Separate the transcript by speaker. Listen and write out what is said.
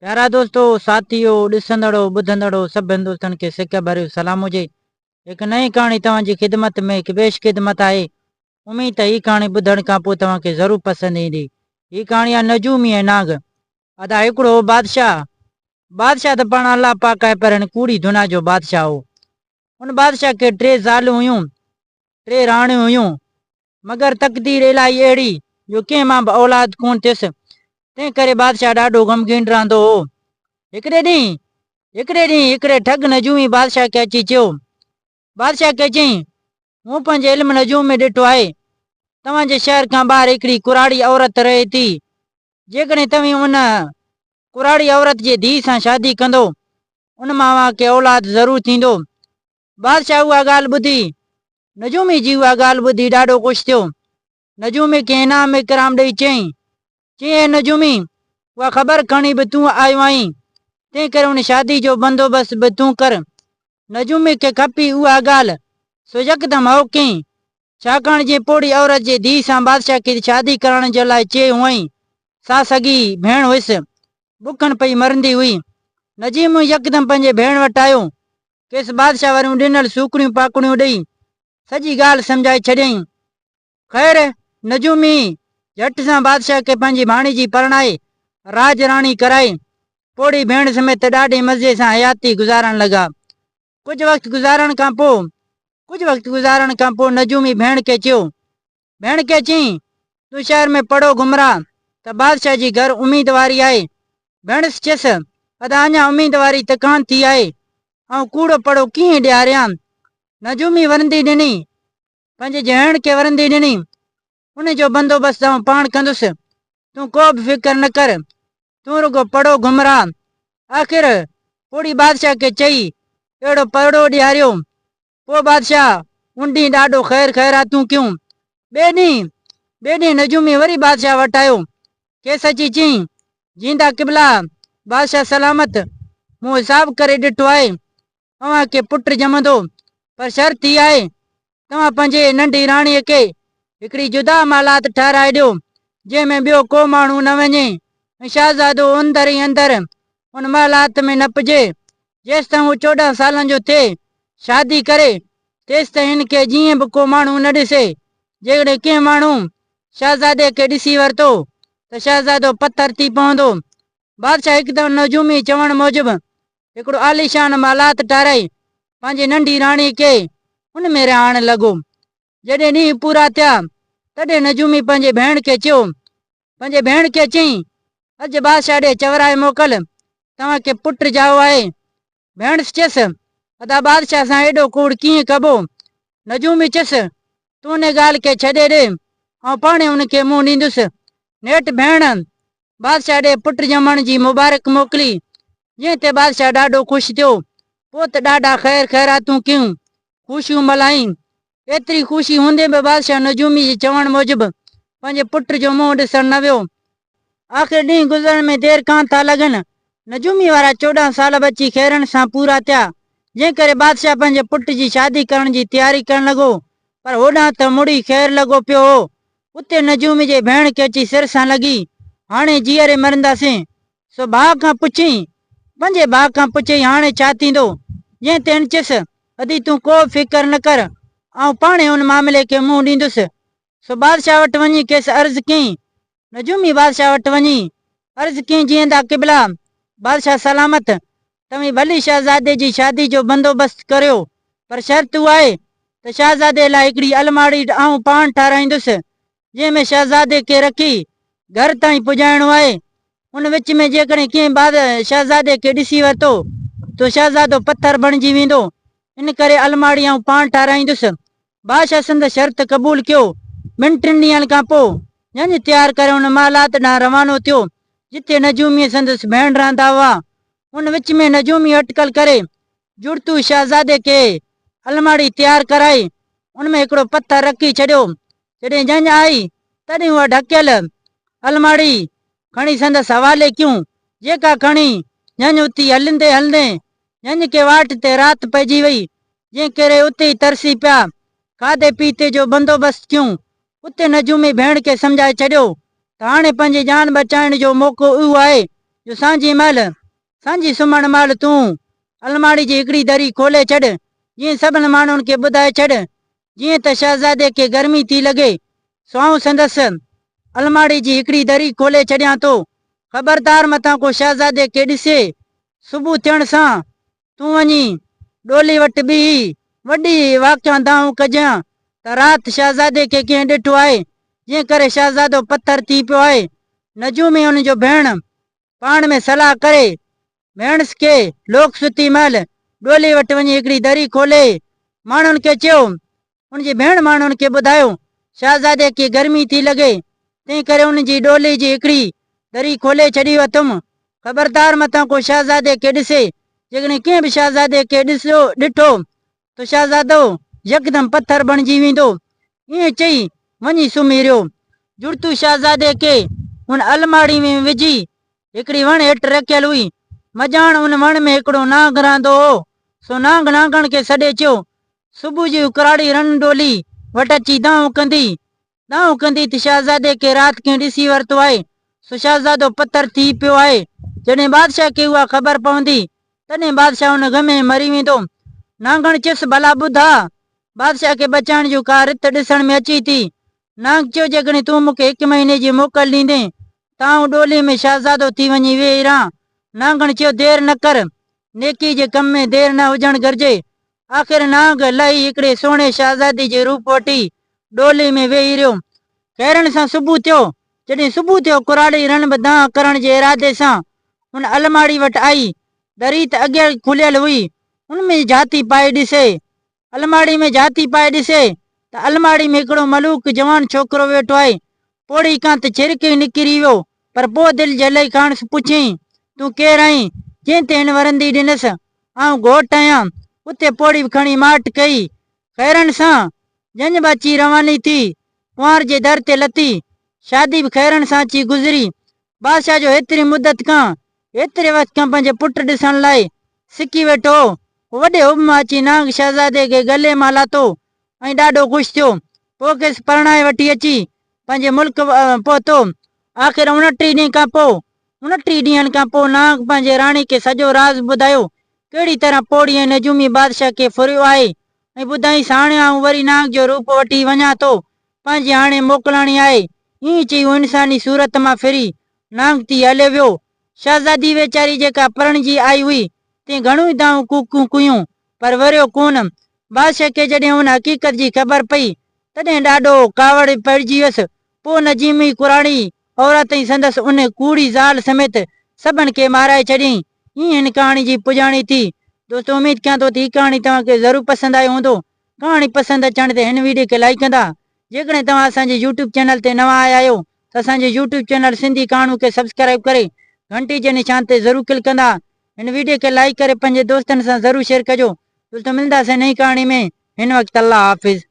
Speaker 1: پيارا دوستو، ساٿيو، ڏسندڙو، ٻڌندڙو سڀن دوستن کي سڪ ڀريو سلام هجي. هڪ نئين ڪهاڻي توهان جي خدمت ۾ هڪ پيش خدمت آهي. اميد ته هي ڪهاڻي ٻڌڻ کان پوء توهان کي ضرور پسند ايندي. هي ڪهاڻي آهي نجومي ۽ نانگ. ادا هڪڙو هو بادشاهه. بادشاهه ته پاڻ الله پاڪ آهي پر هن ڪوڙي دنيا جو بادشاهه هو. ان بادشاهه کي ٽي زالون هيون، ٽي راڻيون هيون. مگر تقدير الاهي اهڙي جو ڪنهن مان به اولاد ڪونه ٿيس، تنهن ڪري بادشاهه ڏاڍو غمگين رهندو هو. هڪڙي ڏينهن هڪڙي ڏينهن هڪڙي ٺڳ نجومي بادشاهه کي اچي چيو. بادشاهه کي چيائين، مون پنهنجي علم نجوم ۾ ڏٺو آهي، توهان جي شهر کان ٻاهر هڪڙي ڪراڙي عورت رهي ٿي، جيڪڏهن توهين ان ڪراڙي عورت جي ڌيء سان شادي ڪندو، ان مان اوهان کي اولاد ضرور ٿيندو. بادشاهه اها ڳالهه ٻڌي، نجومي جي اها ڳالهه ٻڌي ڏاڍو خوش ٿيو. نجومي کي انعام اڪرام ڏئي چيائين، چيائين اي نجومي! اها خبر کڻي به تون آيو آهين، تنهن ڪري ان شادي جو بندوبست به تون ڪر. نجومي کي کپي اها ڳالهه، سو يڪدم هائو ڪيائين. ڇاڪاڻ جنهن پوڙهي عورت جي ڌيء سان بادشاهه کي شادي ڪرائڻ جي لاء چيو هئائين، سا سڳي ڀيڻ هيس. بکن پئي مرندي هئي. نجيم يڪدم پنهنجي ڀيڻ وٽ آيو. کيس بادشاهه واريون ڏنل سوکڙيون پاکڙيون ڏئي سڄي ڳالهه سمجهائي ڇڏيائين. خير، نجومي جهٽ سان بادشاهه کي پنهنجي ڀاڻيجي پرڻائي راڄ راڻي ڪرائي، پوڙهي ڀيڻ سميت ڏاڍي مزي سان حياتي گذارڻ لڳا. ڪجهه وقت گذارڻ کان پوء ڪجهه وقت گذارڻ کان پوء نجومي ڀيڻ کي چيو، ڀيڻ کي چيائين، تون شهر ۾ پڙهو گهمراء ته بادشاهه جي گهر اميدواري آهي. ڀيڻس چيس، ادا اڃا اميدواري ته ڪانه ٿي آهي، آئون ڪوڙو پڙهو ڪيئن ڏياريان؟ نجومي ورندي ڏني، پنهنجي جهيڻ کي ورندي ڏني، ان جو بندوبست آئون پاڻ ڪندس، تون ڪو به فڪر نه ڪر، تون رڳو پڙهو گهمراء. آخر پوڙهي بادشاهه کي چئي اهڙو پڙهو ڏياريو پوء بادشاهه ان ڏينهن ڏاڍو خير خيراتون ڪيون. ٻئي ڏينهن ٻئي ڏينهن نجومي وري بادشاهه وٽ آيو. کيس اچي چيائين، جيندا قبلا، بادشاهه سلامت، مون حساب ڪري ڏٺو آهي، اوهان کي پٽ ڄمندو، پر شرط هي آهي، توهان پنهنجي ننڍي راڻيء کي هڪڙي جدا محلات ٺهرائي ڏيو، جنهن ۾ ٻيو ڪو ماڻهو نه وڃي ۽ شهزادو اندر ئي اندر ان محلات ۾ نپجي، جيستائين هو 14 سالن جو ٿئي، شادي ڪري، تيستائين هن کي جيئن به ڪو ماڻهو نه ڏسي. جيڪڏهن ڪنهن ماڻهو شهزادي کي ڏسي ورتو ته شهزادو پٿر ٿي پوندو. بادشاهه هڪدم نجومي چوڻ موجب هڪڙو عاليشان محلات ٺاهرائي پنهنجي ننڍي راڻي کي ان ۾ رهائڻ لڳو. جڏهن ڏينهن پورا ٿيا، تڏهن نجومي پنهنجي ڀيڻ کي چيو، پنهنجي ڀيڻ کي چيائين، اڄ بادشاهه ڏي چورائي موڪل، توهان کي پٽ ڄائو آهي. ڀيڻس چيس، ادا بادشاهه سان ايڏو ڪوڙ ڪيئن ڪبو؟ نجومي چيس، تون ان ڳالهه کي ڇڏي ڏي، آئون پاڻهي ان کي منهن ڏيندس. نيٺ ڀيڻ بادشاهه ڏي پٽ ڄمڻ جي مبارڪ موڪلي، جنهن تي بادشاهه ڏاڍو خوش ٿيو. پوء ته ڏاڍا خير خيراتون ڪيون، خوشيون ملهايائين. ايتري خوشي هوندي به بادشاهه نجومي جي چوڻ موجب پنهنجي پٽ جو منهن ڏسڻ نه ويو. آخر ڏينهن گذرڻ ۾ دير ڪانه ٿا لڳن. نجومي وارا 14 سال به اچي خيرن سان پورا ٿيا، جنهن ڪري بادشاهه پنهنجي پٽ جي شادي ڪرڻ جي تياري ڪرڻ لڳو، پر هوڏانهن ته مڙئي خير لڳو پيو هو. اتي نجومي جي ڀيڻ کي اچي سر سان لڳي، هاڻي جيئري مرنداسين. سو ڀاء کان پڇيائين، پنهنجي ڀاء کان پڇيائين هاڻي ڇا ٿيندو؟ جنهن تي هن چيس، ادي تون ڪو به فڪر نه ڪر، آئون پاڻهي ان معاملي کي منهن ڏيندس. سو بادشاهه وٽ وڃي کيس عرض ڪيائين. نجومي بادشاهه وٽ وڃي عرض ڪيائين، جيئندا قبلا، بادشاهه سلامت، توهين ڀلي شهزادي جي شادي جو بندوبست ڪريو، پر شرط اهو آهي ته شهزادي لاء هڪڙي الماڙي آئون پاڻ ٺاهرائيندس، جنهن ۾ شهزادي کي رکي گهر تائين پڄائڻو آهي. ان وچ ۾ جيڪڏهن ڪنهن شهزادي کي ڏسي ورتو ته شهزادو پٿر بڻجي ويندو، ان ڪري الماڙي آئون پاڻ ٺاهرائيندس. بادشاهه سندس شرط قبول ڪيو. ٻن ٽن ڏينهن کان پوء ڄڃ تيار ڪري ان محلات ڏانهن روانو ٿيو، جتي نجومي ۽ سندس ڀيڻ رهندا هئا. ان وچ ۾ نجومي اٽڪل ڪري جڙتو شهزادي کي الماڙي تيار ڪرائي، ان ۾ هڪڙو پٿر رکي ڇڏيو. جڏهن ڄڃ آئي، تڏهن اها ڍڪيل الماڙي کڻي سندس حوالي ڪيون، جيڪا کڻي ڄڃ اٿي هلندي هلندي ڄڃ کي واٽ تي رات پئجي وئي، جنهن ڪري اتي ئي ترسي پيا. کاڌي پيتي جو بندوبست ڪيون. اتي نجومي ڀيڻ کي سمجهائي ڇڏيو ته هاڻي پنهنجي جان بچائڻ جو موقعو اهو آهي، جو سانجهي مهل، سانجهي سمهڻ مهل تون الماڙي جي هڪڙي دري کولي ڇڏ، جيئن سڀن ماڻهن کي ٻڌائي ڇڏ، جيئن ته شهزادي کي گرمي ٿي لڳي، سو آئون سندس الماڙي جي هڪڙي دري کولي ڇڏيان ٿو. خبردار متان ڪو شهزادي کي ڏسي. صبح ٿيڻ سان تون وڃي ڏولي وٽ بيهي وڏي واڪيان دانهون ڪجان ته رات شهزادي کي ڪنهن ڏٺو آهي، جنهن ڪري شهزادو پٿر ٿي پيو آهي. نجومي ان جو ڀيڻ پاڻ ۾ صلاح ڪري ڀيڻس کي لوڪ ستي مهل ڏولي وٽ وڃي هڪڙي دري کولي ماڻهن کي چيو ان جي ڀيڻ ماڻهن کي ٻڌايو، شهزادي کي گرمي ٿي لڳي، تنهن ڪري ان جي ڏولي جي هڪڙي دري کولي ڇڏي اٿم. خبردار متان ڪو شهزادي کي ڏسي. جيڪڏهن ڪنهن به شهزادي کي ڏسيو ڏٺو ته شهزادو يڪدم پٿر بڻجي ويندو. ائين چئي وڃي سمهي رهيو. جڙتو شهزادي کي ان الماڙي ۾ وجهي هڪڙي وڻ هيٺ رکيل هئي. مڄاڻ ان وڻ ۾ هڪڙو نانگ رهندو هو. سو نانگ نانگڻ کي سڏي چيو، صبح جو ڪراڙي رن ڏولي وٽ اچي دانهون ڪندي، دانهون ڪندي ته شهزادي کي رات ڪنهن ڏسي ورتو آهي، سو شهزادو پٿر ٿي پيو آهي. جڏهن بادشاهه کي اها خبر پوندي، تڏهن بادشاهه ان غم ۾ مري ويندو. نانگڻ چيس، ڀلا ٻڌاء، بادشاهه کي بچائڻ جون ڪا رٿ ڏسڻ ۾ اچي ٿي؟ نانگ چيو، جيڪڏهن تون مون کي هڪ مهيني جي موڪل ڏيندين ته آئون ڏولي ۾ شهزادو ٿي وڃي ويهي رهان. نانگڻ چيو، دير نه ڪر، نيڪي جي ڪم ۾ دير نه هجڻ گهرجي. آخر نانگ لهي هڪڙي سهڻي شهزادي جي روپ وٺي ڏولي ۾ ويهي رهيو. خيرن سان صبح ٿيو. جڏهن صبح ٿيو، ڪراڙي رن به دانهن ڪرڻ جي ارادي سان ان الماڙي وٽ آئي. دري ته اڳيئي کليل هئي. ان ۾ جهاتي پائي ڏسي. الماڙي ۾ جهاتي پائي ڏسي ته الماڙي ۾ هڪڙو ملوڪ جوان ڇوڪرو ويٺو آهي. پوڙهي کان ته ڇرڪ ئي نڪري ويو، پر پوء دل جهلي کانئس پڇيائين، تون ڪير آهين؟ جنهن تي هن ورندي ڏنس، آئون گهوٽ آهيان. اتي پوڙهي به کڻي ماٺ ڪئي. خيرن سان ڄڃ به اچي رواني ٿي. ڪنوار جي در تي لٿي. شادي به خيرن سان اچي گذري. بادشاهه جو هيتري مدت کان، هيتري وقت کان پنهنجي پٽ ڏسڻ لاء سڪي ويٺو هو. هو وڏي حب مان اچي نانگ شهزادي کي ڳلي مان لاٿو ۽ ڏاڍو خوش ٿيو. پوء کيس پرڻائي وٺي اچي پنهنجي ملڪ پهتو. آخر 29 ڏينهن کان پوء، 29 ڏينهن کان پوء نانگ پنهنجي راڻي کي سڄو راز ٻڌايو، ڪهڙي طرح پوڙهي ۽ نجومي بادشاهه کي ڦريو آهي ۽ ٻڌائينس هاڻي آئون وري نانگ جو روپ وٺي وڃان ٿو، پنهنجي هاڻي موڪلاڻي آهي. ائين چئي هو انساني صورت مان ڦري نانگ ٿي هليو ويو. شهزادي ويچاري جيڪا پرڻجي آئي هئي، تنهن گهڻو ئي دانهون ڪوڪون ڪيون، پر وريو ڪونه. بادشاهه کي جڏهن ان حقيقت جي خبر پئي، تڏهن ڏاڍو ڪاوڙ پئجي ويس. پوء نجيمي ڪراڙي عورت ۽ سندس ان ڪوڙي زال سميت سڀن کي مارائي ڇڏيائين. ائين هن ڪهاڻي جي پڄاڻي ٿي. دوستو اميد ڪيان ٿو ته هي ڪهاڻي توهان کي ضرور پسند آئي هوندو. ڪهاڻي پسند اچڻ تي هن ويڊيو کي لائيڪ ڪندا. جيڪڏهن توهان اسان جي يوٽيوب چينل تي نوان آيا آهيو ته اسان جي يوٽيوب چينل سنڌي ڪهاڻيون کي سبسڪرائيب ڪري گهنٽي جي نشان تي ضرور ڪلڪ ڪندا. هن ويڊيو کي لائيڪ ڪري پنهنجي دوستن سان ضرور شيئر ڪجو. دوستو ملنداسين نئين ڪهاڻي ۾ هن وقت الله حافظ.